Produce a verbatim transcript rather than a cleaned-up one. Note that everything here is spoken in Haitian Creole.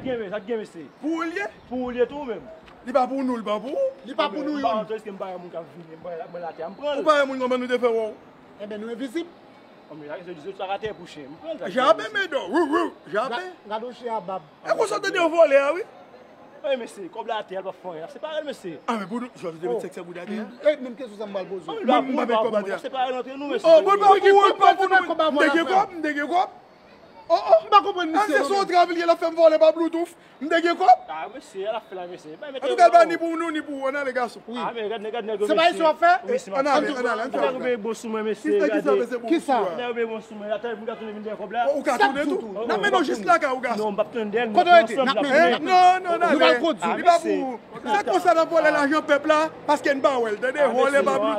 Gen men, sa k gen, mesye? Pou ou l ye? Pou ou l ye tou, ou menm? Li pa pou nou, li pa pou ou? Li pa pou nou youn. M pa antre, èske m pa wè moun k ap vini, m pran, mwen la tè a, m pran l. Ou pa wè moun, kòman nou te fè wè w? Enben, nou envizib. Kòm la, se di, sa ka tè pou chen. M pran l, sa k gen, mesye? Jape, medò, wou, wou, jape. Gade yon chen a bab. E konsa w tande yon vòlè a, wi. Ey, mesye, kòb la atè a, l p ap fè anyen. L ap separe l, mesye. Ah, men pou nou, Jòj te met sèk sè boud atè a? E, menm kesyon sa m pral poze w. Mwen, m pa met kòb atè a. L ap separe l antre nou, mesye. Oh, bon, l pa pou ou, l pa pou nou. M te gen kòb, m te gen kòb. Oh, oh. M pa konprann misye. Ah, se son trav li ye, l ap fè m vòlè pa Bluetooth. M te gen kòb. Ah, mesye, l ap fè la, mesye. Antouka, l pa ni pou nou, ni pou ou. Ann ale, gason. Wi. Ah, men gad, gad nèg yo, mesye. Se pa isi w ap fè? Wi, se pa. Ann ale, ann ale, ann fè. Nèg yo byen bon sou mwen, mesye, gade. Kisa ki sa, mesye, bon sou mwen? Nèg yo byen bon sou mwen. Atè, m ka tounen vin dèyè kòb la. Ou ka tounen tou? N ap mennen w jis lakay ou, gason. Non, m p ap tounen dèyè l. Kote w rete? N ap mennen w ansanm, n ap mennen w. Non, non, n ale. Li pa pou ou. Se konsa n ap vòlè lajan pèp la, paske n pa wè l, tande? Vòlè pa Bluetooth.